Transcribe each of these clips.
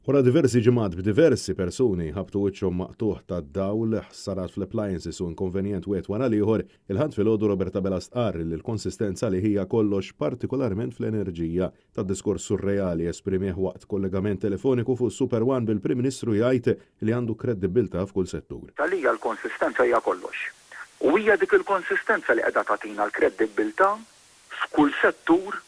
Wara diversi ġimgħat b'diversi persuni jħabbtu wiċċhom ma' qtugħ ta' dawl, ħsarat fl-appliances u inkonvenjent wieħed wara l-ieħor, il-Ħadd filgħodu Robert Abela stqarr li l-konsistenza li hija kollox partikolarment fl-enerġija. Ta' diskors surreali esprimih waqt kollegament telefoniku fuq Super One bil-Prim Ministru jgħid li għandu kredibbiltà f'kull settur. Għalija l-konsistenza hija kollox. U hija dik il-konsistenza li qiegħda tagħtina l-kredibbiltà f'kull settur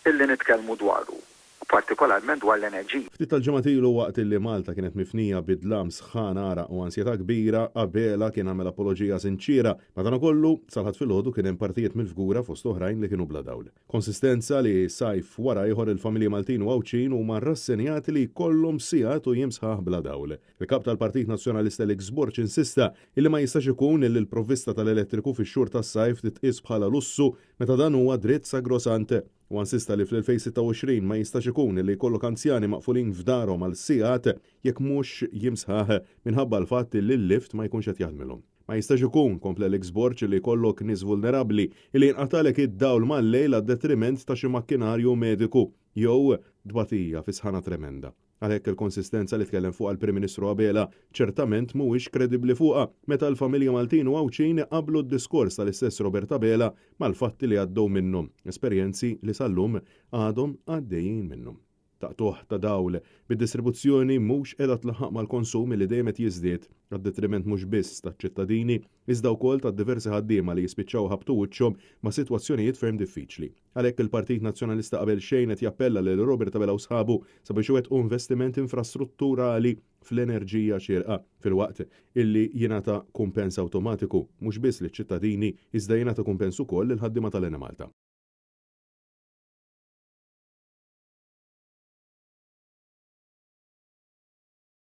illi nitkellmu dwaru, u partikolarment dwar l-enerġija. Ftit tal-ġimgħat ilu waqt illi Malta kienet mifnija bi dlam, sħan, għaraq u ansjetà kbira, Abela kien għamel apoloġija sinċiera. Madankollu, sal-Ħadd filgħodu kien hemm partijiet mill-Fgura fost oħrajn li kienu bla dawl. Konsistenza li sajf wara ieħor il-familji Maltin u Għawdxin huma rrassenjati li jkollhom sigħat u jiem sħaħ bla dawl. Il-Kap tal-Partit Nazzjonalista Alex Borg insista illi ma jistax ikun illi l-provvista tal-elettriku fix-xhur tas-sajf titqies bħala lussu meta dan huwa dritt sagrosant. Huwa insista li fl-2026 ma jistax ikun li jkollok anzjani maqfulin f'darhom għal sigħat jekk mhux jiem sħaħ minħabba l-fatt li l-lift ma jkunx qed jaħdmilhom. Ma jistax ikun, kompla Alex Borg, li jkollok nies vulnerabbli li jinqatagħlek id-dawl mal-lejl għad-detriment ta' xi makkinarju mediku jew tbatija fi sħana tremenda. Għalhekk il-konsistenza li tkellem fuqha l-Prim Ministru Abela ċertament mhuwiex kredibbli fuqha meta l-familji Maltin u Għawdxin iqabblu d-diskors tal-istess Robert Abela mal-fatti li għaddew minnhom, esperjenzi li sal-lum għadhom għaddejjin minnhom. Ta' qtugħ ta' dawl bid-distribuzzjoni mhux qiegħda tlaħħaq mal-konsum li dejjem qed jiżdied għad-detriment mhux biss taċ-ċittadini iżda wkoll tad-diversi ħaddiema li jispiċċaw iħabbtu wiċċhom ma' sitwazzjonijiet ferm diffiċli. Għalhekk il-Partit Nazzjonalista qabel xejn qed jappella lil Robert Abela u sħabu sabiex iwettqu investiment infrastrutturali fl-enerġija xierqa, filwaqt illi jingħata kumpens awtomatiku mhux biss liċ-ċittadini iżda jingħata kumpens ukoll lill-ħaddiema tal-Enemalta.